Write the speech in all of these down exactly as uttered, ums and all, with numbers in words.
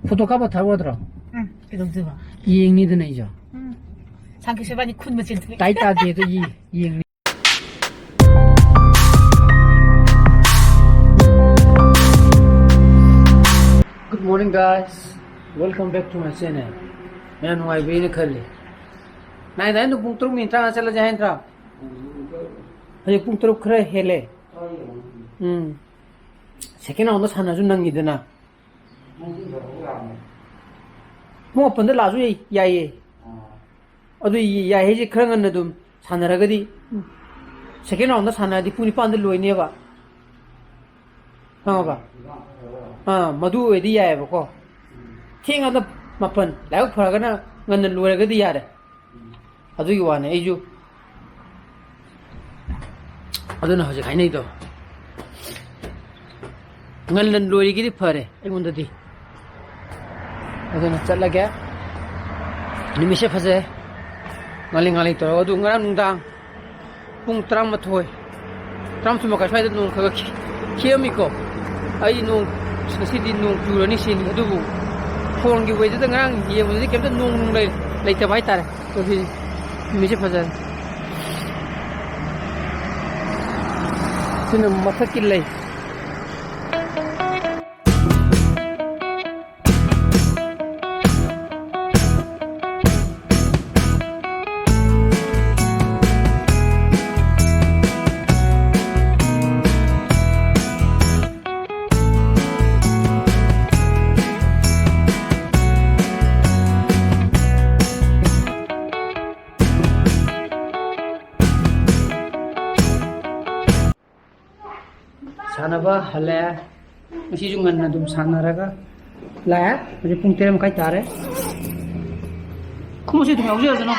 Photo ꯀꯥꯞꯄ ꯊꯥꯔꯛꯑꯣꯗ꯭ꯔꯣ? ꯎꯝ, ꯀꯩꯗꯧꯗꯣꯏꯕ? ꯌꯦꯡꯅꯤꯗꯅ ꯑꯩꯁꯨ꯫ ꯎꯝ꯫ ꯁꯥꯡꯈꯤꯁꯣꯏꯕꯥꯅꯤ ꯈꯨꯟ ꯃꯆꯦꯟ ꯊꯣꯛꯑꯦ꯫ ꯇꯥꯏ ꯇꯥꯗꯦ ꯑꯗꯨ ꯌꯦꯡꯅꯤ꯫ Good morning, guys. Welcome back to my channel. ꯃꯌꯥꯝ ꯅꯨꯡꯉꯥꯏꯕꯤꯅ ꯈꯜꯂꯤ꯫ ꯅꯥꯏꯟ ꯑꯗꯥꯏꯗ ꯄꯨꯡ ꯇꯔꯨꯛ ꯃꯤꯅꯤꯠ ꯇꯔꯥꯃꯉꯥ ꯆꯠꯂꯁꯦ ꯍꯥꯏ ꯅꯠꯇ꯭ꯔꯥ? ꯍꯧꯖꯤꯛ ꯄꯨꯡ ꯇꯔꯨꯛ ꯈꯔ ꯍꯦꯜꯂꯦ꯫ ꯎꯝ꯫ Second round ꯗ ꯁꯥꯟꯅꯔꯁꯨ ꯅꯪꯉꯤꯗꯅ꯫ ꯄꯨꯡ ꯃꯥꯄꯟꯗ ꯂꯥꯛꯑꯁꯨ ꯌꯥꯏ-, ꯌꯥꯏꯌꯦ꯫ ꯑꯗꯨ ꯌꯥꯏ ꯍꯥꯏꯁꯦ ꯈꯔ ꯉꯟꯅ ꯑꯗꯨꯝ ꯁꯥꯟꯅꯔꯒꯗꯤ, second round ꯗ ꯁꯥꯟꯅꯔꯗꯤ ꯄꯨꯡ ꯅꯤꯄꯥꯟꯗ ꯂꯣꯏꯅꯦꯕ꯫ ꯈꯪꯉꯕ? ꯑꯥ, ꯃꯗꯨ ꯑꯣꯏꯔꯗꯤ ꯌꯥꯏꯌꯦꯕꯀꯣ꯫ ꯊꯦꯡꯉꯗ ꯃꯥꯄꯟ, ꯂꯥꯏꯕꯛ ꯐꯔꯒꯅ ꯉꯟꯅ ꯂꯣꯏꯔꯒꯗꯤ ꯌꯥꯔꯦ꯫ ꯑꯗꯨꯒꯤ ꯋꯥꯅꯤ꯫ ꯑꯩꯁꯨ ꯑꯗꯨꯅ ꯍꯧꯖꯤꯛ ꯍꯥꯏꯅꯩꯗꯣ꯫ ꯉꯟꯅ ꯂꯣꯏꯔꯤꯒꯤꯗꯤ ꯐꯔꯦ ꯑꯩꯉꯣꯟꯗꯗꯤ꯫ ꯑꯗꯨꯅ ꯆꯠꯂꯒꯦ꯫ ꯅꯨꯃꯤꯠꯁꯦ ꯐꯖꯩ꯫ ꯉꯥꯜꯂꯤ ꯉꯥꯜꯂꯤ ꯇꯧꯔꯒ꯫ ꯑꯗꯨ ꯉꯔꯥꯡ ꯅꯨꯡꯗꯥꯡ ꯄꯨꯡ ꯇꯔꯥꯃꯥꯊꯣꯏ, ꯇꯔꯥꯃꯥꯊꯣꯏ ꯃꯈꯥꯏ ꯁ꯭ꯋꯥꯏꯗ ꯅꯣꯡ ꯈꯔ ꯈꯔ ꯈꯤ-, ꯈꯤꯛꯑꯝꯃꯤꯀꯣ꯫ ꯑꯩ ꯅꯣꯡ, ꯉꯁꯤꯗꯤ ꯅꯣꯡ ꯆꯨꯔꯅꯤ ꯁꯤꯅꯤ꯫ ꯑꯗꯨꯕꯨ ꯐꯣꯟꯒꯤ ꯋꯦꯗꯔꯗ ꯉꯔꯥꯡ ꯌꯦꯡꯕꯗꯗꯤ ꯀꯩꯝꯇ ꯅꯣꯡ ꯅꯨꯡ ꯂꯩ-, ꯂꯩꯇꯕ ꯍꯥꯏꯇꯥꯔꯦ꯫ ꯉꯁꯤ ꯅꯨꯃꯤꯠꯁꯦ ꯐꯖꯔꯦ꯫ ꯁꯤꯅ ꯃꯊꯛꯀꯤ ꯂꯩ꯫ ꯁꯥꯟꯅꯕ ꯍꯜꯂꯛꯑꯦ꯫ ꯉꯁꯤꯁꯨ ꯉꯟꯅ ꯑꯗꯨꯝ ꯁꯥꯟꯅꯔꯒ ꯂꯥꯛꯑꯦ꯫ ꯍꯧꯖꯤꯛ ꯄꯨꯡ ꯇꯔꯦꯠ ꯃꯈꯥꯏ ꯇꯥꯔꯦ꯫ ꯈꯨꯃꯨꯛꯁꯦ ꯑꯗꯨꯝ ꯌꯥꯎꯖꯔꯁꯅꯨ꯫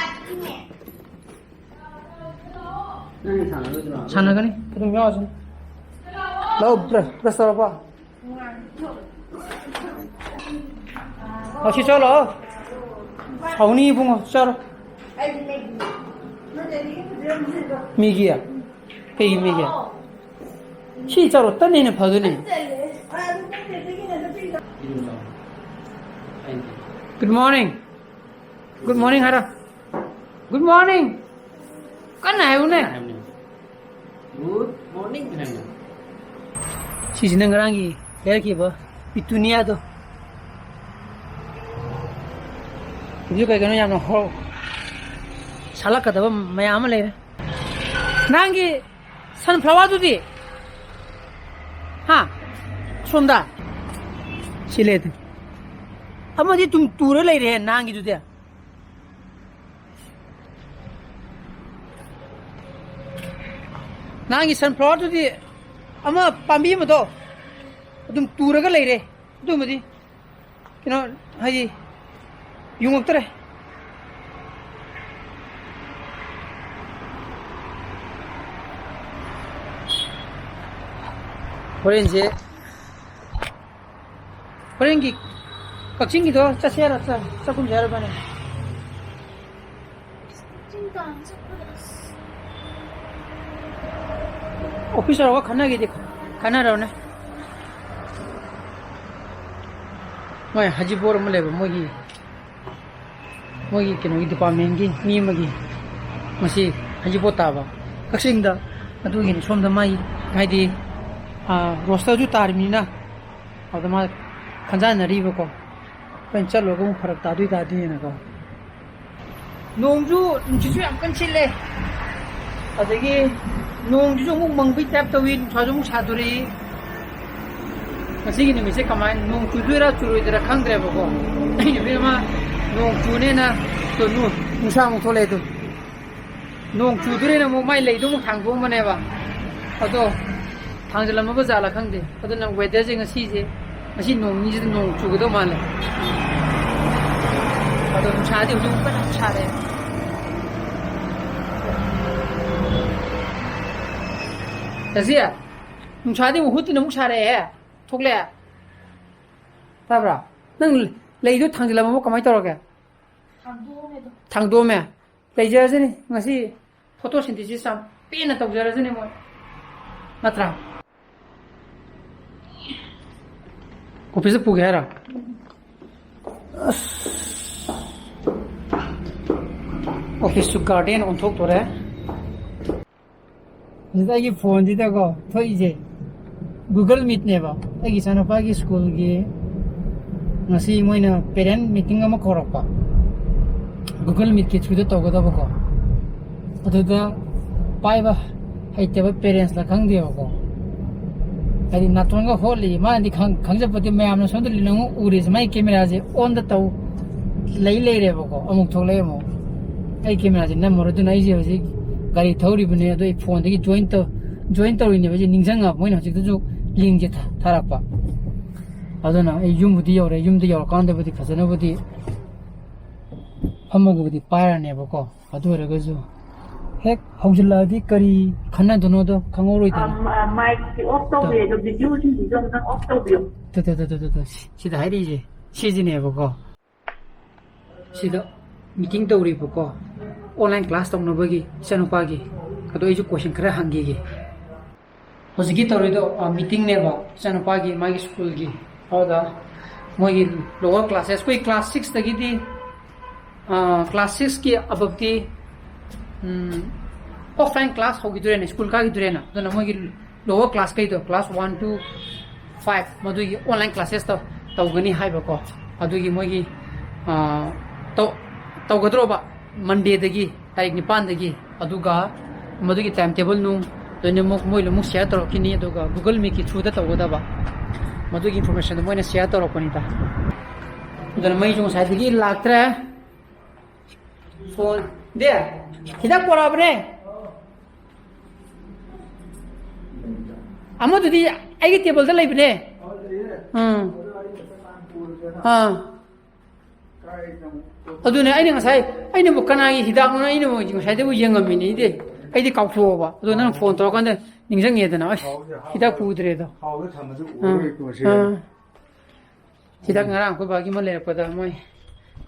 ꯅꯪ ꯁꯥꯟꯅꯔꯣꯏꯗ꯭ꯔꯣ? ꯁꯥꯟꯅꯒꯅꯤ꯫ ꯑꯗꯨꯝ ꯌꯥꯎꯔꯁꯅꯨ꯫ ꯂꯥꯛꯑꯣ, ꯕ꯭ꯔ-, ꯕ꯭ꯔꯁ ꯇꯧꯔꯕꯣ? ꯑꯣ, ꯁꯤ ꯆꯠꯂꯣ꯫ ꯁꯥꯎꯅꯤ ꯏꯕꯨꯡꯉꯣ, ꯆꯠꯂꯣ꯫ ꯃꯤꯒꯤ? ꯀꯩꯒꯤ ꯃꯤꯒꯤ? ꯁꯤ ꯆꯠꯂꯣ, ꯇꯟꯅ ꯍꯦꯟꯅ ꯐꯗꯣꯏꯅꯦ꯫ Good morning. Good morning ꯍꯥꯏꯔꯣ꯫ Good morning. ꯀꯟꯅ ꯍꯥꯏꯌꯨꯅꯦ꯫ Good morning ꯍꯥꯏꯌꯨꯅꯦ꯫ ꯁꯤꯁꯤꯅ ꯉꯔꯥꯡꯒꯤ ꯂꯩꯔꯛꯈꯤꯕ ꯄꯤꯇꯨꯅꯤꯌꯥꯗꯣ꯫ ꯍꯧꯖꯤꯛ ꯀꯩ ꯀꯩꯅꯣ ꯌꯥꯝꯅ ꯍꯧ-, ꯁꯥꯠꯂꯛꯀꯗꯕ ꯃꯌꯥꯝ ꯑꯃ ꯂꯩꯔꯦ꯫ ꯅꯪꯒꯤ ꯁꯟꯐ꯭ꯂꯥꯋꯔꯗꯨꯗꯤ? ꯍꯥ? ꯁꯣꯝꯗ꯫ ꯁꯤ ꯂꯩ ꯑꯗꯨ꯫ ꯑꯃꯗꯤ ꯇꯨꯝ ꯇꯨꯔ ꯂꯩꯔꯦ ꯅꯍꯥꯟꯒꯤꯗꯨꯗꯤ꯫ ꯅꯍꯥꯟꯒꯤ ꯁꯟꯐ꯭ꯂꯥꯋꯔꯗꯨꯗꯤ ꯑꯃ ꯄꯥꯝꯕꯤ ꯑꯃꯗꯣ ꯑꯗꯨꯝ ꯇꯨꯔꯒ ꯂꯩꯔꯦ꯫ ꯑꯗꯨꯃꯗꯤ ꯀꯩꯅꯣ ꯍꯥꯏꯗꯤ ꯌꯨꯡꯉꯛꯇ꯭ꯔꯦ꯫ ꯍꯣꯔꯦꯟꯁꯦ, ꯍꯣꯔꯦꯟꯒꯤ ꯀꯛꯆꯤꯡꯒꯤꯗꯣ ꯆꯠꯁꯦ ꯍꯥꯏꯔꯣ? ꯆꯠ-, ꯆꯠꯀꯨꯝꯁꯦ ꯍꯥꯏꯔꯕꯅꯦ? ꯆꯤꯡ ꯀꯥꯡ ꯆꯠꯄꯗ ꯑꯁ꯫ ꯑꯣꯐꯤꯁ ꯌꯧꯔꯒ ꯈꯟꯅꯒꯦꯗꯤ ꯈꯟꯅꯔꯕꯅꯦ꯫ ꯃꯣꯏ ꯍꯖꯤꯕꯣꯔ ꯑꯃ ꯂꯩꯕ, ꯃꯣꯏꯒꯤ, ꯃꯣꯏꯒꯤ ꯀꯩꯅꯣꯒꯤ ꯗꯤꯄꯥꯔꯠꯃꯦꯟꯒꯤ ꯃꯤ ꯑꯃꯒꯤ ꯉꯁꯤ ꯍꯖꯤꯕꯣꯔ ꯇꯥꯕ ꯀꯛꯆꯤꯡꯗ꯫ ꯑꯗꯨꯒꯤꯅꯤ ꯁꯣꯝꯗ ꯃꯥꯏ ꯍꯥꯏꯗꯤ, ꯑꯥ, ꯔꯣꯁꯇꯔꯁꯨ ꯇꯥꯔꯤꯕꯅꯤꯅ ꯑꯗꯨꯗ ꯃꯥ ꯈꯟꯖꯥꯟꯅꯔꯤꯕꯀꯣ꯫ ꯑꯩꯈꯣꯏꯅ ꯆꯠꯂꯨꯔꯒ ꯑꯃꯨꯛ ꯐꯔꯛ ꯇꯥꯗꯣꯏ ꯇꯥꯗꯣꯏꯅꯀꯣ꯫ ꯅꯣꯡꯁꯨ, ꯅꯨꯡꯁꯤꯠꯁꯨ ꯌꯥꯝ ꯀꯟꯅ ꯁꯤꯠꯂꯦ꯫ ꯑꯗꯒꯤ ꯅꯣꯡꯁꯤꯁꯨ ꯑꯃꯨꯛ ꯃꯪꯕꯩ ꯇꯥꯏꯞ ꯇꯧꯏ, ꯅꯨꯡꯁꯥꯁꯨ ꯑꯃꯨꯛ ꯁꯥꯗꯣꯔꯛꯏ꯫ ꯉꯁꯤꯒꯤ ꯅꯨꯃꯤꯠꯁꯦ ꯀꯃꯥꯏꯅ, ꯅꯣꯡ ꯆꯨꯗꯣꯏꯔꯥ ꯆꯨꯔꯣꯏꯗꯣꯏꯔꯥ ꯈꯪꯗ꯭ꯔꯦꯕꯀꯣ꯫ ꯑꯩ ꯅꯨꯄꯤ ꯑꯃ ꯅꯣꯡ ꯆꯨꯅꯦꯅ, ꯇꯨ, ꯅꯨ-, ꯅꯨꯡꯁꯥ ꯑꯃꯨꯛ ꯊꯣꯛꯂꯛꯑꯦ ꯇꯨ꯫ ꯅꯣꯡ ꯆꯨꯗꯣꯔꯦꯅ ꯑꯃꯨꯛ ꯃꯥꯏ ꯂꯩꯗꯣ ꯑꯃꯨꯛ ꯊꯥꯡꯗꯣꯛꯑꯝꯕꯅꯦꯕ꯫ ꯑꯗꯣ ꯊꯥꯡꯖꯜꯂꯝꯃꯕ ꯖꯥꯠꯂꯥ ꯈꯪꯗꯦ꯫ ꯑꯗꯨꯅ ꯋꯦꯗꯔꯁꯦ ꯉꯁꯤꯁꯦ, ꯉꯁꯤ ꯅꯣꯡ ꯅꯤꯅꯤꯁꯤꯗ ꯅꯣꯡ ꯆꯨꯒꯗꯧ ꯃꯥꯜꯂꯦ꯫ ꯑꯗꯣ ꯅꯨꯡꯁꯥꯗꯤ ꯍꯧꯖꯤꯛ ꯑꯃꯨꯛ ꯀꯟꯅ ꯁꯥꯔꯦ꯫ ꯔꯖꯤꯌꯥ, ꯅꯨꯡꯁꯥꯗꯤ ꯑꯃꯨꯛ ꯍꯨꯠꯇꯅ ꯑꯃꯨꯛ ꯁꯥꯔꯛꯑꯦꯍꯦ꯫ ꯊꯣꯛꯂꯛꯑꯦ꯫ ꯇꯥꯕ꯭ꯔꯥ? ꯅꯪ ꯂꯩꯗꯣ ꯊꯥꯡꯖꯜꯂꯝꯃꯕ ꯀꯃꯥꯏꯅ ꯇꯧꯔꯒꯦ? ꯊꯥꯡꯗꯣꯛꯑꯝꯃꯦ ꯑꯗꯨꯝ꯫ ꯊꯥꯡꯗꯣꯛꯑꯝꯃꯦ? ꯂꯩꯖꯔꯁꯤꯅꯤ ꯉꯁꯤ꯫ Photosynthesis ꯌꯥꯝ ꯄꯦꯟꯅ ꯇꯧꯖꯔꯁꯤꯅꯤ ꯃꯣꯏ꯫ ꯅꯠꯇ꯭ꯔꯥ? ꯑꯣꯐꯤꯁꯇ ꯄꯨꯒꯦ ꯍꯥꯏꯔꯣ? ꯑꯁ, ꯑꯣꯐꯤꯁꯁꯨ ꯒꯥꯔꯗꯦꯟ ꯑꯣꯟꯊꯣꯛꯇꯣꯔꯦ꯫ ꯁꯤꯗ ꯑꯩꯒꯤ ꯐꯣꯟꯁꯤꯗꯀꯣ ꯊꯣꯛꯏꯁꯦ Google Meetꯅꯦꯕ꯫ ꯑꯩꯒꯤ ꯏꯆꯥꯅꯨꯄꯥꯒꯤ ꯁ꯭ꯀꯨꯜꯒꯤ ꯉꯁꯤ ꯃꯣꯏꯅ ꯄꯦꯔꯦꯟ ꯃꯤꯇꯤꯡ ꯑꯃ ꯀꯧꯔꯛꯄ, Google Meetꯀꯤ throughꯗ ꯇꯧꯒꯗꯕꯀꯣ꯫ ꯑꯗꯨꯗ ꯄꯥꯏꯕ ꯍꯩꯇꯕ ꯄꯦꯔꯦꯟꯁꯂ ꯈꯪꯗꯦꯕꯀꯣ, ꯍꯥꯏꯗꯤ ꯅꯥꯇꯣꯟꯒ ꯍꯣꯠꯂꯤ꯫ ꯃꯥꯅꯗꯤ ꯈꯪ- ꯈꯪꯖꯄꯣꯠꯇꯦ, ꯃꯌꯥꯝꯅ ꯁꯣꯝꯗ ꯂꯤꯂꯣꯡ ꯎꯔꯤꯁꯦ ꯃꯥꯏ ꯀꯦꯃꯦꯔꯥꯁꯦ ꯑꯣꯟꯗ ꯇꯧ ꯂꯩ ꯂꯩꯔꯦꯕꯀꯣ꯫ ꯑꯃꯨꯛ ꯊꯣꯛꯂꯛꯑꯦ ꯑꯃꯨꯛ꯫ ꯑꯩ ꯀꯦꯃꯦꯔꯥꯁꯦ ꯅꯝꯃꯔꯣꯏ꯫ ꯑꯗꯨꯅ ꯑꯩꯁꯦ ꯍꯧꯖꯤꯛ ꯒꯥꯔꯤ ꯊꯧꯔꯤꯕꯅꯦ, ꯑꯗꯣ ꯑꯩ ꯐꯣꯟꯗꯒꯤ ꯖꯣꯏꯟ ꯇꯧ ꯖꯣꯏꯟ ꯇꯧꯔꯤꯅꯦꯕ꯫ ꯑꯩꯁꯦ ꯅꯤꯡꯁꯤꯡꯉꯕ, ꯃꯣꯏꯅ ꯍꯧꯖꯤꯛꯇꯁꯨ ꯂꯤꯡꯁꯦ ꯊꯥ- ꯊꯥꯔꯛꯄ꯫ ꯑꯗꯨꯅ ꯑꯩ ꯌꯨꯝꯕꯨꯗꯤ ꯌꯧꯔꯦ꯫ ꯌꯨꯝꯗ ꯌꯧꯔꯀꯥꯟꯗꯕꯨꯗꯤ ꯐꯖꯅꯕꯨꯗꯤ ꯐꯝꯃꯒꯕꯨꯗꯤ ꯄꯥꯏꯔꯅꯦꯕꯀꯣ꯫ ꯑꯗꯨ ꯑꯣꯏꯔꯒꯁꯨ ꯍꯦꯛ ꯍꯧꯖꯤꯜꯂꯛꯑꯗꯤ ꯀꯔꯤ ꯈꯟꯅꯗꯣꯏꯅꯣꯗꯣ ꯈꯪꯍꯧꯔꯣꯏꯗꯅ꯫ ꯑ, ꯃ-, ꯃꯥꯏꯛꯁꯤ ꯑꯣꯐ ꯇꯧꯕꯤꯌꯨ, ꯑꯗꯣ ꯚꯤꯗꯤꯑꯣꯁꯤꯡꯁꯤꯁꯨ ꯑꯝꯇꯪ ꯑꯣꯐ ꯇꯧꯕꯤꯌꯨ꯫ Two, two, two, two, two, two, ꯁꯤ-, ꯁꯤꯗ ꯍꯥꯏꯔꯛꯏꯁꯦ ꯁꯤꯁꯤꯅꯦꯕꯀꯣ꯫ ꯁꯤꯗ ꯃꯤꯇꯤꯡ ꯇꯧꯔꯤꯕꯀꯣ, ꯑꯣꯟꯂꯥꯏꯟ ꯀ꯭ꯂꯥꯁ ꯇꯧꯅꯕꯒꯤ ꯏꯆꯥꯅꯨꯄꯥꯒꯤ꯫ ꯑꯗꯣ ꯑꯩꯁꯨ ꯀꯣꯏꯁꯟ ꯈꯔ ꯍꯪꯈꯤꯒꯦ꯫ ꯍꯧꯖꯤꯛꯀꯤ ꯇꯧꯔꯤꯗꯣ, ꯑ, ꯃꯤꯇꯤꯡꯅꯦꯕ, ꯏꯆꯥꯅꯨꯄꯥꯒꯤ, ꯃꯥꯒꯤ ꯁ꯭ꯀꯨꯜꯒꯤ꯫ ꯑꯗꯨꯗ ꯃꯣꯏꯒꯤ lower classes, ꯑꯩꯈꯣꯏ class sixꯇꯒꯤꯗꯤ, ꯑ, class sixꯀꯤ ꯑꯕꯞꯇꯤ, ꯎꯝ, offline class ꯍꯧꯈꯤꯗꯣꯔꯦꯅꯦ, ꯁ꯭ꯀꯨꯜ ꯀꯥꯈꯤꯗꯣꯔꯦꯅ꯫ ꯑꯗꯨꯅ ꯃꯣꯏꯒꯤ lower classꯈꯩꯗꯣ, class one to five, ꯃꯗꯨꯒꯤ online classes ꯇꯧ-, ꯇꯧꯒꯅꯤ ꯍꯥꯏꯕꯀꯣ꯫ ꯑꯗꯨꯒꯤ ꯃꯣꯏꯒꯤ, ꯑ, ꯇꯧ-, ꯇꯧꯒꯗ꯭ꯔꯣꯕ Mondayꯗꯒꯤ, ꯇꯥꯔꯤꯛ ꯅꯤꯄꯥꯟꯗꯒꯤ꯫ ꯑꯗꯨꯒ ꯃꯗꯨꯒꯤ time table ꯅꯨꯡ ꯂꯣꯏꯅꯃꯛ ꯃꯣꯏ ꯂꯣꯏꯅꯃꯛ share ꯇꯧꯔꯛꯈꯤꯅꯤ꯫ ꯑꯗꯨꯒ Google Meetꯀꯤ throughꯗ ꯇꯧꯒꯗꯕ, ꯃꯗꯨꯒꯤ informationꯗꯣ ꯃꯣꯏꯅ share ꯇꯧꯔꯛꯄꯅꯤꯗ꯫ ꯑꯗꯨꯅ ꯃꯩꯁꯨ ꯉꯁꯥꯏꯗꯒꯤ ꯂꯥꯛꯇ꯭ꯔꯦ꯫ ꯐꯣꯟ ꯗꯦ, ꯍꯤꯗꯥꯛ ꯄꯣꯔꯛꯑꯕꯅꯦ꯫ ꯑꯃꯗꯨꯗꯤ ꯑꯩꯒꯤ tableꯗ ꯂꯩꯕꯅꯦ꯫ ꯎꯝ꯫ ꯑꯥ꯫ ꯑꯗꯨꯅꯦ ꯑꯩꯅ ꯉꯁꯥꯏ, ꯑꯩꯅꯕꯨ ꯀꯅꯥꯒꯤ ꯍꯤꯗꯥꯛꯅꯣ ꯑꯩꯅꯕꯨ ꯉꯁꯥꯏꯗꯕꯨ ꯌꯦꯡꯉꯝꯃꯤꯅꯦ꯫ ꯑꯩꯗꯤ, ꯑꯩꯗꯤ ꯀꯥꯎꯊꯣꯛꯑꯕ꯫ ꯑꯗꯣ ꯅꯪ ꯐꯣꯟ ꯇꯧꯔꯀꯥꯟꯗ ꯅꯤꯡꯁꯤꯡꯉꯦꯗꯅ, ꯑꯁ, ꯍꯤꯗꯥꯛ ꯄꯨꯗ꯭ꯔꯦꯗꯣ꯫ ꯍꯥꯎꯗ ꯊꯝꯃꯁꯨ ꯑꯥ, ꯎꯔꯔꯣꯏ ꯇꯣꯛꯑꯁꯦ꯫ ꯑꯥ꯫ ꯍꯤꯗꯥꯛ ꯉꯔꯥꯡ ꯑꯩꯈꯣꯏ ꯕꯥꯒꯤ ꯑꯃ ꯂꯩꯔꯛꯄꯗ ꯃꯣꯏ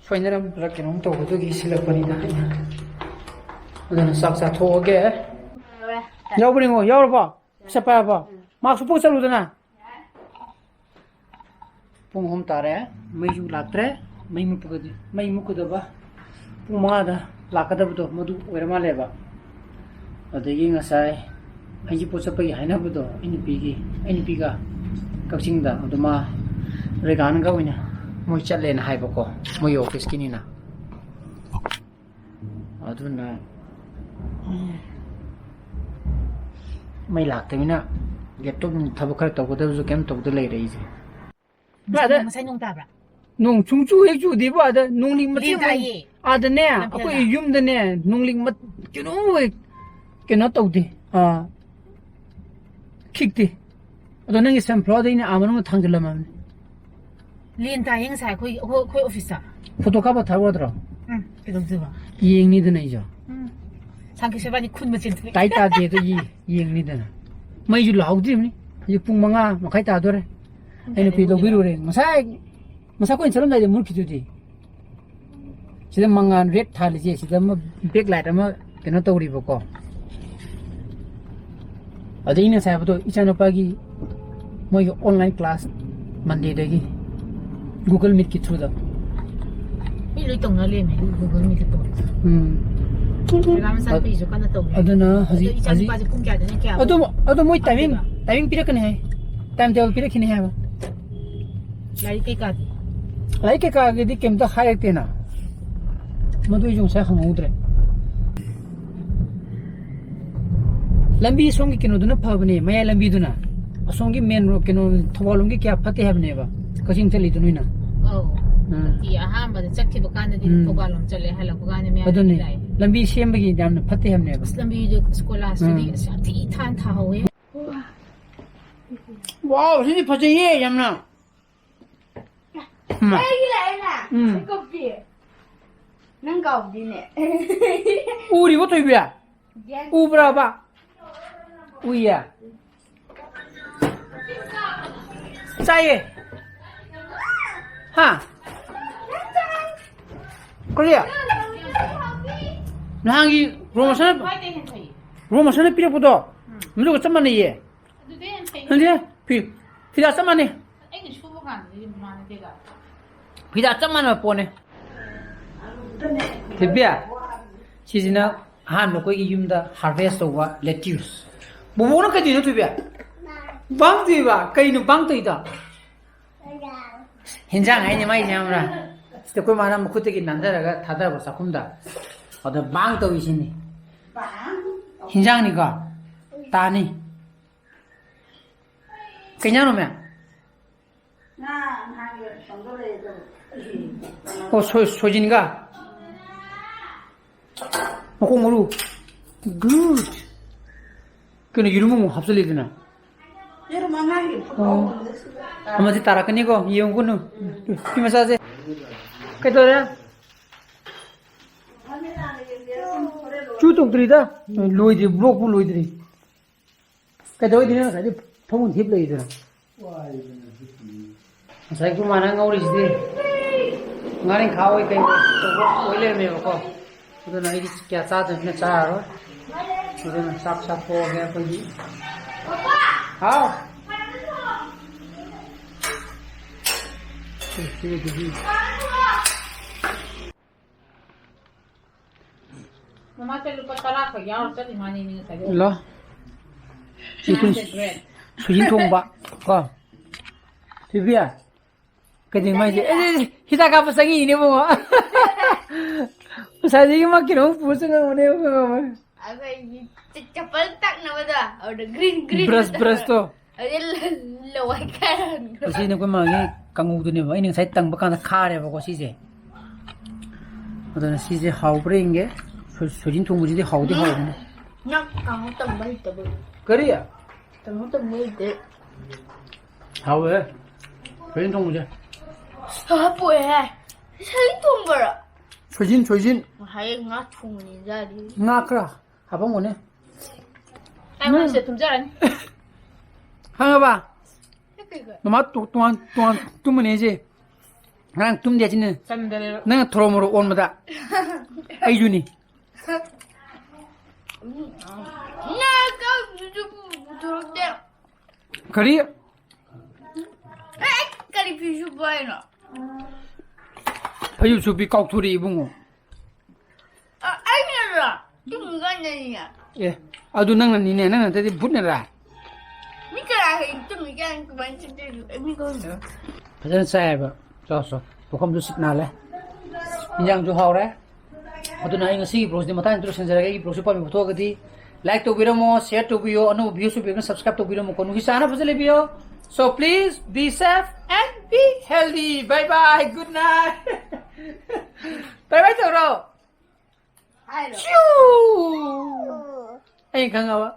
ꯁꯣꯏꯅꯔꯝꯕ꯭ꯔꯥ ꯀꯩꯅꯣꯝ ꯇꯧꯕꯗꯨꯒꯤ ꯁꯤꯜꯂꯛꯄꯅꯤꯗ ꯑꯩꯅ꯫ ꯑꯗꯨꯅ ꯆꯥꯛ ꯆꯥꯊꯣꯛꯑꯒꯦ꯫ ꯌꯥꯎꯕꯅꯤꯉꯣ, ꯌꯥꯎꯔꯕꯣ? ꯆꯠꯄ ꯌꯥꯕꯣ? ꯃꯥꯛꯁ ꯎꯞꯄꯒ ꯆꯠꯂꯨꯗꯅ꯫ ꯄꯨꯡ ꯑꯍꯨꯝ ꯇꯥꯔꯦ, ꯃꯩꯁꯨ ꯂꯥꯛꯇ꯭ꯔꯦ꯫ ꯃꯩ ꯃꯨꯠꯄꯒꯗꯤ, ꯃꯩ ꯃꯨꯠꯀꯗꯕ ꯄꯨꯡ ꯃꯉꯥꯗ ꯂꯥꯛꯀꯗꯕꯗꯣ ꯃꯗꯨ ꯑꯣꯏꯔ ꯃꯥꯜꯂꯦꯕ꯫ ꯑꯗꯒꯤ ꯉꯁꯥꯏ ꯍꯩꯖꯤꯡꯄꯣꯠ ꯆꯠꯄꯒꯤ ꯍꯥꯏꯅꯕꯗꯣ, ꯑꯩ ꯅꯨꯄꯤꯒꯤ, ꯑꯩ ꯅꯨꯄꯤꯒ ꯀꯛꯆꯤꯡꯗ, ꯑꯗꯨ ꯃꯥ ꯔꯦꯒꯥꯟꯒ ꯑꯣꯏꯅ ꯃꯣꯏ ꯆꯠꯂꯦꯅ ꯍꯥꯏꯕꯀꯣ, ꯃꯣꯏꯒꯤ ꯑꯣꯐꯤꯁꯀꯤꯅꯤꯅ꯫ ꯑꯗꯨꯅ ꯃꯩ ꯂꯥꯛꯇꯕꯅꯤꯅ ꯂꯦꯞꯇꯣꯞ ꯊꯕꯛ ꯈꯔ ꯇꯧꯒꯗꯕꯁꯨ ꯀꯩꯝ ꯇꯧꯗ ꯂꯩꯔꯦ ꯑꯩꯁꯦ꯫ ꯑꯗ ꯉꯁꯥꯏ ꯅꯣꯡ ꯇꯥꯕ꯭ꯔꯥ? ꯅꯣꯡ ꯁꯨꯡꯆꯨ ꯍꯦꯛ ꯆꯨꯗꯦꯕ꯫ ꯑꯗ ꯅꯣꯡꯂꯤꯡ ꯃꯆꯦꯠ ꯂꯦꯟ ꯑꯃ ꯇꯥꯏꯌꯦ꯫ ꯑꯗꯅꯦ, ꯂꯝꯐꯦꯜꯗ꯫ ꯑꯩꯈꯣꯏ ꯌꯨꯝꯗꯅꯦ ꯅꯣꯡꯂꯤꯡ ꯃ-, ꯀꯩꯅꯣ ꯑꯣꯏ-, ꯀꯩꯅꯣ ꯇꯧꯗꯦ꯫ ꯑꯥ, ꯈꯤꯛꯇꯦ꯫ ꯑꯗꯣ ꯅꯪꯒꯤ ꯁꯟꯐ꯭ꯂꯥꯋꯔꯗ ꯑꯩꯅ ꯑꯥ ꯃꯅꯨꯡꯗ ꯊꯥꯡꯖꯤꯜꯂꯝꯃꯕꯅꯤ꯫ ꯂꯦꯟ ꯇꯥꯏꯌꯦ ꯉꯁꯥꯏ ꯑꯩꯈꯣꯏ, ꯑꯩꯈꯣꯏ, ꯑꯩꯈꯣꯏ ꯑꯣꯐꯤꯁꯇ꯫ ꯐꯣꯇꯣ ꯀꯥꯞꯄ ꯊꯥꯔꯛꯑꯣꯗ꯭ꯔꯣ? ꯎꯝ, ꯀꯩꯗꯧꯗꯣꯏꯕ? ꯌꯦꯡꯅꯤꯗꯅ ꯑꯩꯁꯨ꯫ ꯎꯝ꯫ ꯁꯥꯡꯀꯤꯁ ꯏꯕꯥꯅꯤ ꯈꯨꯟ ꯃꯆꯦꯟ ꯊꯣꯛꯑꯦ꯫ ꯇꯥꯏ ꯇꯥꯗꯦ ꯑꯗꯣ ꯌꯦ-, ꯌꯦꯡꯅꯤꯗꯅ꯫ ꯃꯩꯁꯨ ꯂꯥꯛꯍꯧꯗ꯭ꯔꯤꯕꯅꯤ꯫ ꯍꯧꯖꯤꯛ ꯄꯨꯡ ꯃꯉꯥ ꯃꯈꯥꯏ ꯇꯥꯗꯣꯔꯦ꯫ ꯄꯨꯡ ꯑꯩ ꯅꯨꯄꯤ ꯀꯌꯥꯗ ꯂꯧꯕꯤꯔꯨꯔꯦ꯫ ꯉꯁꯥꯏ, ꯉꯁꯥꯏ ꯑꯩꯈꯣꯏꯅ ꯆꯠꯂꯝꯗꯥꯏꯗ ꯃꯨꯠꯈꯤꯗꯨꯗꯤ꯫ ꯁꯤꯗ ꯃꯉꯥꯜ ꯔꯦꯗ ꯊꯥꯜꯂꯤꯁꯦ, ꯁꯤꯗ ꯑꯃ ꯕꯦꯛ ꯂꯥꯏꯠ ꯑꯃ ꯀꯩꯅꯣ ꯇꯧꯔꯤꯕꯀꯣ꯫ ꯑꯗꯩ ꯑꯩꯅ ꯉꯁꯥꯏ ꯍꯥꯏꯕꯗꯣ, ꯏꯆꯥꯅꯨꯄꯥꯒꯤ ꯃꯣꯏꯒꯤ ꯑꯣꯟꯂꯥꯏꯟ ꯀ꯭ꯂꯥꯁ ꯃꯟꯗꯦꯗꯒꯤ Google Meetꯀꯤ throughꯗ꯫ ꯃꯤ ꯂꯣꯏ ꯇꯧꯅ ꯂꯩꯔꯝꯃꯦ, Google Meetꯇ ꯇꯧꯔꯤꯁꯦ꯫ ꯎꯝ꯫ ꯃꯦꯗꯥꯝ ꯃꯆꯥꯅꯨꯄꯤꯁꯨ ꯀꯟꯅ ꯇꯧꯔꯤ꯫ ꯑꯗꯨꯅ ꯑꯗꯣ ꯍꯧꯖꯤꯛ, ꯏꯆꯥꯅꯨꯄꯥꯁꯦ ꯍꯧꯖꯤꯛ ꯄꯨꯡ ꯀꯌꯥꯗꯅ ꯀꯌꯥ ꯑꯗꯨ, ꯑꯗꯨ ꯃꯣꯏ timing, ꯍꯥꯞꯇꯣꯏꯕ? Timing ꯄꯤꯔꯛꯀꯅꯤ ꯍꯥꯏ꯫ Time table ꯄꯤꯔꯛꯈꯤꯅꯤ ꯍꯥꯏꯕ꯫ ꯂꯥꯏꯔꯤꯛ ꯀꯩꯀꯥꯗꯤ? ꯂꯥꯏꯔꯤꯛ ꯀꯩꯀꯥꯒꯤꯗꯤ ꯀꯩꯝꯇ ꯍꯥꯏꯔꯛꯇꯦꯅ꯫ ꯃꯗꯨ ꯑꯩꯁꯨ ꯉꯁꯥꯏ ꯍꯪꯍꯧꯗ꯭ꯔꯦ꯫ ꯂꯝꯕꯤ ꯁꯣꯝꯒꯤ ꯀꯩꯅꯣꯗꯨꯅ ꯐꯕꯅꯦ, ꯃꯌꯥꯏ ꯂꯝꯕꯤꯗꯨꯅ꯫ ꯑꯁꯣꯝꯒꯤ main road, ꯀꯩꯅꯣ, ꯊꯧꯕꯥꯜ ꯂꯣꯝꯒꯤ ꯀꯌꯥ ꯐꯠꯇꯦ ꯍꯥꯏꯕꯅꯦꯕ, ꯀꯛꯆꯤꯡ ꯆꯠꯂꯤꯗꯨ ꯅꯣꯏꯅ꯫ ꯑꯧ꯫ ꯎꯝ꯫ ꯅꯠꯇꯦ, ꯑꯍꯥꯟꯕꯗ ꯆꯠꯈꯤꯕ ꯀꯥꯟꯗꯗꯤ ꯎꯝ꯫ ꯊꯧꯕꯥꯜ ꯂꯣꯝ ꯆꯠꯂꯦ, ꯍꯜꯂꯛꯄ ꯀꯥꯟꯗ ꯃꯌꯥꯏ ꯑꯗꯨꯅꯦ, ꯂꯝꯕꯤ ꯂꯥꯛꯑꯦ꯫ ꯂꯝꯕꯤ ꯁꯦꯝꯕꯒꯤ ꯌꯥꯝꯅ ꯐꯠꯇꯦ ꯍꯥꯏꯕꯅꯦꯕ꯫ ꯑꯁ, ꯂꯝꯕꯤꯗꯨ ꯁ꯭ꯀꯣꯂꯥꯁꯇꯨꯗꯤ ꯎꯝ꯫ ꯑꯁ ꯌꯥꯝ ꯊꯤ ꯊꯥꯅ ꯊꯥꯍꯧꯋꯦ꯫ Wow, ꯁꯤꯗꯤ ꯐꯖꯩꯌꯦ ꯌꯥꯝꯅ꯫ ꯃꯥ꯫ ꯑꯩꯒꯤ ꯂꯥꯛꯑꯦꯅ꯫ ꯎꯝ꯫ ꯀꯣꯄꯤ꯫ ꯅꯪ ꯀꯥꯎꯗꯤꯅꯦ꯫ ꯎꯔꯤꯕꯣ ꯊꯣꯏꯕꯤ? Yes꯫ ꯎꯕ꯭ꯔꯕ? ꯎꯏꯌꯦ꯫ ꯆꯥꯏꯌꯦ꯫ ꯍꯥ? ꯀꯔꯤ? ꯅꯍꯥꯟꯒꯤ ꯔꯣꯃꯁꯟ, ꯔꯣꯃꯁꯟꯅ ꯄꯤꯔꯛꯄꯗꯣ, ꯃꯗꯨꯒ ꯆꯞ ꯃꯥꯟꯅꯩꯌꯦ꯫ ꯑꯗꯨꯗꯤ ꯍꯦꯟꯅ ꯐꯩ꯫ ꯅꯪꯗꯤ ꯐꯤ, ꯐꯤꯗꯥ ꯆꯞ ꯃꯥꯟꯅꯩ꯫ ꯑꯩꯅ ꯁꯨꯕ ꯀꯥꯟꯗꯗꯤ ꯑꯗꯨꯝ ꯃꯥꯟꯅꯗꯦꯗ꯫ ꯍꯤꯗꯥꯛ ꯆꯞ ꯃꯥꯟꯅꯕ ꯄꯣꯠꯅꯦ꯫ ꯊꯣꯏꯕꯤ, ꯁꯤꯁꯤꯅ ꯑꯍꯥꯟꯕ ꯑꯩꯈꯣꯏꯒꯤ ꯌꯨꯝꯗ harvest ꯇꯧꯕ lettuce꯫ ꯕꯣꯕꯣꯛꯅ ꯀꯩꯗꯧꯔꯤꯅꯣ ꯊꯣꯏꯕꯤ? ꯕꯥꯡ ꯇꯧꯔꯤꯕ? ꯀꯩꯅꯣ ꯕꯥꯡ ꯇꯧꯔꯤꯗꯣ? ꯍꯤꯟꯖꯥꯡ ꯍꯥꯏꯅꯦ ꯃꯥꯏꯁꯦ, ꯈꯪꯕ꯭ꯔꯥ? ꯁꯤꯗ ꯑꯩꯈꯣꯏ ꯃꯥꯅ ꯃꯈꯨꯠꯇꯒꯤ ꯅꯥꯟꯊꯔꯒ ꯊꯥꯗꯕ ꯆꯥꯛꯈꯨꯝꯗ꯫ ꯑꯗ ꯕꯥꯡ ꯇꯧꯔꯤꯁꯤꯅꯤ꯫ ꯍꯤꯟꯖꯥꯡꯅꯤꯀꯣ? ꯇꯥꯅꯤ꯫ ꯀꯩ ꯏꯟꯖꯥꯡꯅꯣ, ꯃꯦꯝ? ꯉꯥ ꯅꯍꯥꯟꯒꯤ ꯊꯣꯡꯗꯣ ꯂꯩꯌꯦ ꯑꯗꯣ꯫ ꯑꯣ, ꯁꯣꯏ-, ꯁꯣꯏꯖꯤꯟꯒ? ꯃꯀꯣꯛ ꯃꯔꯨ꯫ Good. ꯀꯩꯅꯣ, ꯌꯦꯔꯨꯝ ꯑꯃꯨꯛ ꯍꯥꯞꯆꯜꯂꯤꯗꯨꯅ? ꯌꯦꯔꯨꯝ ꯑꯉꯥꯡꯒꯤ ꯐꯨꯠ ꯑꯣ꯫ ꯍꯧꯕꯅꯤꯗ ꯁꯤꯗ꯫ ꯑꯃꯗꯤ ꯇꯥꯔꯛꯀꯅꯤꯀꯣ, ꯌꯦꯡꯉꯨꯒꯅꯨ꯫ ꯁꯤ ꯃꯆꯥꯁꯦ꯫ ꯀꯩꯗꯧꯔꯦ? ꯆꯨ ꯇꯧꯗ꯭ꯔꯤꯗ꯫ ꯂꯣꯏꯗ꯭ꯔꯤ, ꯕ꯭ꯂꯣꯛꯄꯨ ꯂꯣꯏꯗ꯭ꯔꯤ꯫ ꯀꯩꯗꯧꯔꯤꯅꯣ ꯉꯁꯥꯏꯗꯤ ꯐꯃꯨꯡ ꯍꯤꯞ ꯂꯩꯗꯅ? ꯉꯁꯥꯏ ꯑꯩꯈꯣꯏ ꯃꯥꯅ ꯉꯧꯔꯤꯁꯤꯗꯤ ꯉꯥꯔꯤꯡꯈꯥ ꯑꯣꯏ ꯀꯩ ꯑꯣꯏ ꯇꯧꯕ ꯑꯣꯏ ꯂꯩꯔꯝꯃꯦꯕꯀꯣ꯫ ꯑꯗꯨꯅ ꯑꯩꯗꯤ ꯀꯌꯥ ꯆꯥꯗꯕꯅꯤꯅ ꯆꯥꯔꯔꯣꯏ꯫ ꯑꯗꯨꯅ ꯆꯥꯛ ꯆꯥꯊꯣꯛꯑꯒꯦ ꯑꯩꯈꯣꯏꯗꯤ꯫ ꯍꯥꯎ꯫ ꯃꯃꯥꯁꯦ ꯂꯨꯄꯥ ꯇꯔꯥ ꯈꯛ ꯌꯥꯎꯔ ꯆꯠꯂꯤ ꯃꯥꯅꯤꯅꯦ ꯉꯁꯥꯏꯗꯣ꯫ ꯂꯣ꯫ ꯁꯤ ꯑꯩꯈꯣꯏ ꯁꯨꯖꯤꯟ ꯊꯣꯡꯕ ꯀꯣ꯫ ꯊꯣꯏꯕꯤ, ꯀꯩꯗꯧ ꯃꯥꯏꯁꯦ? ꯑꯦ, ꯑꯦ, ꯑꯦ, ꯍꯤꯗꯥꯛ ꯀꯥꯞꯄ ꯆꯪꯉꯤꯅꯦ ꯏꯕꯨꯡꯉꯣ꯫ ꯉꯁꯥꯏꯗꯒꯤ ꯃꯥ ꯀꯩꯅꯣꯝ ꯄꯨꯔ ꯆꯪꯉꯝꯕꯅꯦ ꯏꯕꯨꯡꯉꯣ꯫ ꯑꯩꯈꯣꯏꯒꯤ ꯆ-, ꯆꯄꯜ ꯇꯛꯅꯕꯗꯣ, ꯑꯗꯨꯗ green, green brush, ꯃꯆꯨ꯫ Brush ꯇꯣ꯫ ꯑꯗꯨꯗꯤ ꯂ-, ꯂꯋꯥꯏ ꯈꯔ ꯍꯟꯈ꯭ꯔꯣ꯫ ꯑꯁꯤꯅ ꯑꯩꯈꯣꯏ ꯃꯥꯒꯤ ꯀꯥꯡꯉꯧꯗꯨꯅꯦꯕ꯫ ꯑꯩꯅ ꯉꯁꯥꯏ ꯇꯪꯕ ꯀꯥꯟꯗ ꯈꯥꯔꯦꯕꯀꯣ ꯁꯤꯁꯦ꯫ ꯑꯗꯨꯅ ꯁꯤꯁꯦ ꯍꯥꯎꯕ꯭ꯔꯥ ꯌꯦꯡꯒꯦ꯫ ꯁꯣꯏ-, ꯁꯣꯏꯖꯤꯟ ꯊꯣꯡꯕꯁꯤꯗꯤ ꯍꯥꯎꯗꯤ ꯎꯝ꯫ ꯍꯥꯎꯕꯅꯦ꯫ ꯅꯪ ꯀꯥꯡꯉꯧ ꯇꯪꯕ ꯍꯩꯇꯕ꯫ ꯀꯔꯤ? ꯀꯥꯡꯉꯧ ꯇꯪꯕ ꯍꯩꯇꯦ꯫ ꯍꯥꯎꯋꯦ꯫ ꯁꯣꯏꯖꯤꯟ ꯊꯣꯡꯕꯁꯦ꯫ ꯁꯥ ꯄꯣꯛꯑꯦꯍꯦ꯫ ꯁꯣꯏꯖꯤꯟ ꯊꯣꯡꯕꯔꯣ? ꯁꯣꯏꯖꯤꯟ, ꯁꯣꯏꯖꯤꯟ꯫ ꯉꯁꯥꯏ ꯉꯥ ꯊꯣꯡꯕꯅꯤ ꯆꯥꯔꯤ꯫ ꯉꯥ ꯈꯔ ꯍꯥꯄꯝꯒꯅꯤ꯫ ꯑꯩꯉꯣꯟꯗ ꯁꯤꯗ ꯇꯨꯝꯖꯔꯅꯤ꯫ ꯈꯪꯉꯕ? ꯅꯠꯇꯦ, ꯀꯩ? ꯃꯃꯥ ꯇꯣ-, ꯇꯣꯉꯥꯟ, ꯇꯣꯉꯥꯟ ꯇꯨꯝꯃꯅꯤ ꯑꯩꯁꯦ꯫ ꯉꯔꯥꯡ ꯇꯨꯝꯗꯦ ꯍꯥꯏꯁꯤꯅꯦ꯫ ꯆꯟꯗ꯭ꯔꯦꯕ꯫ ꯅꯪꯅ ꯊꯣꯔꯣ ꯃꯣꯔꯣ ꯑꯣꯟꯕꯗ꯫ ꯑꯩꯁꯨꯅꯤ꯫ ꯅꯪ ꯀꯔꯤꯁꯨ ꯄꯨꯊꯣꯔꯛꯇꯦ꯫ ꯀꯔꯤ? ꯑꯦ, ꯀꯔꯤ ꯐꯤ ꯁꯨꯕ ꯍꯥꯏꯅꯣ? ꯐꯩꯖꯨꯞ ꯁꯨꯞꯄꯤ ꯀꯥꯎꯊꯣꯔꯛꯏ ꯏꯕꯨꯡꯉꯣ꯫ ꯑꯩꯅꯔꯣ? ꯇꯨꯝꯃꯤꯀꯥꯟꯗꯅꯤꯅꯦ꯫ ꯑꯦ, ꯑꯗꯨ ꯅꯪꯅꯅꯤꯅꯦ, ꯅꯪ ꯅꯠꯇ꯭ꯔꯗꯤ ꯚꯨꯠꯅꯔꯥ? ꯃꯤ ꯀꯅꯥ ꯍꯌꯦꯡ ꯇꯨꯝꯃꯤꯀꯥꯟ ꯀꯃꯥꯏꯅ ꯆꯠꯇꯣꯏꯅꯣ? ꯑꯩ ꯃꯤ ꯈꯪꯗꯦ꯫ ꯐꯖꯅ ꯆꯥꯏꯌꯦꯕ꯫ ꯆꯥꯎ ꯆꯥꯎ꯫ ꯄꯨꯈꯝꯁꯨ ꯁꯤꯠ ꯅꯥꯜꯂꯦ꯫ ꯏꯟꯖꯥꯡꯁꯨ ꯍꯥꯎꯔꯦ꯫ ꯑꯗꯨꯅ ꯑꯩ ꯉꯁꯤꯒꯤ vlogꯁꯤꯗꯤ ꯃꯇꯥꯡꯁꯤꯗ ꯂꯣꯏꯁꯤꯟꯖꯔꯒꯦ꯫ ꯑꯩꯒꯤ vlogꯁꯨ ꯄꯥꯝꯕꯤꯕ ꯊꯣꯛꯑꯒꯗꯤ like ꯇꯧꯕꯤꯔꯝꯃꯣ, share ꯇꯧꯕꯤꯌꯣ, ꯑꯅꯧꯕ viewꯁꯨ ꯄꯤꯕꯤꯔꯒꯅ subscribe ꯇꯧꯕꯤꯔꯝꯃꯣꯀꯣ꯫ ꯅꯨꯡꯁꯤ ꯆꯥꯅ ꯐꯖꯅ ꯂꯩꯕꯤꯌꯣ꯫ So please be safe and be healthy. Bye bye. Good night. Bye bye ꯇꯧꯔꯣ꯫ ꯍꯥꯏꯔꯣ꯫ ꯆ꯭ꯌꯨ! ꯑꯩ ꯈꯪꯉꯕ꯫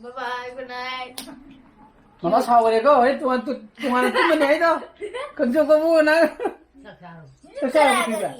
Bye bye, good night. ꯃꯃꯥ ꯁꯥꯎꯔꯦꯀꯣ, ꯍꯣꯔꯦꯟ ꯇꯣꯉꯥꯟ ꯇꯣꯉꯥꯟꯅ ꯇꯨꯝꯃꯅꯤ ꯍꯥꯏꯗꯣ꯫ ꯈꯪꯖꯧꯀꯣ ꯅꯪ꯫ ꯆꯥꯛ ꯆꯥꯔꯕꯣ ꯊꯣꯏꯕ?